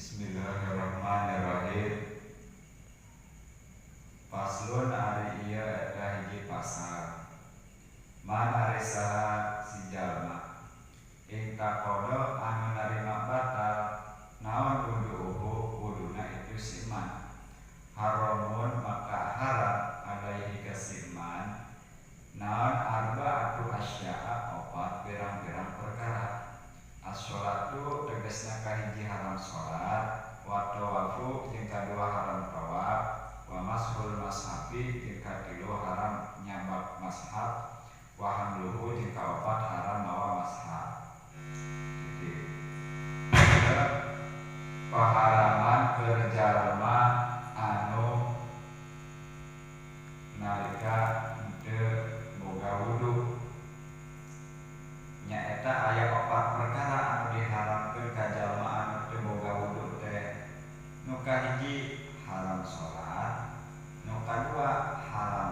Bismillahirrahmanirrahim. Faslun ari ieu eta hiji pasal. Man ari saha si jalma intaqada anu narima batal naon wudu'uhu wuduna itu si man. Haramun maka haram alaihi ka si man naon arba'atu asya'a opat pirang-pirang perkara. As-sholatu tegasna kahiji haram sholat, wa tawafu jeung kadua haram tawaf, wa mashul mashafi jeung katilu haram nyabak mashaf, wa hamluhu jeung kaopat haram mawa mashaf. Titik. Paharaman keur jalma anu nalika teu boga wudu nyaeta aya opat perkara anu diharamkeun ka jalma anu teu boga wudu teh. Nu kahiji haram salat, nu kadua haram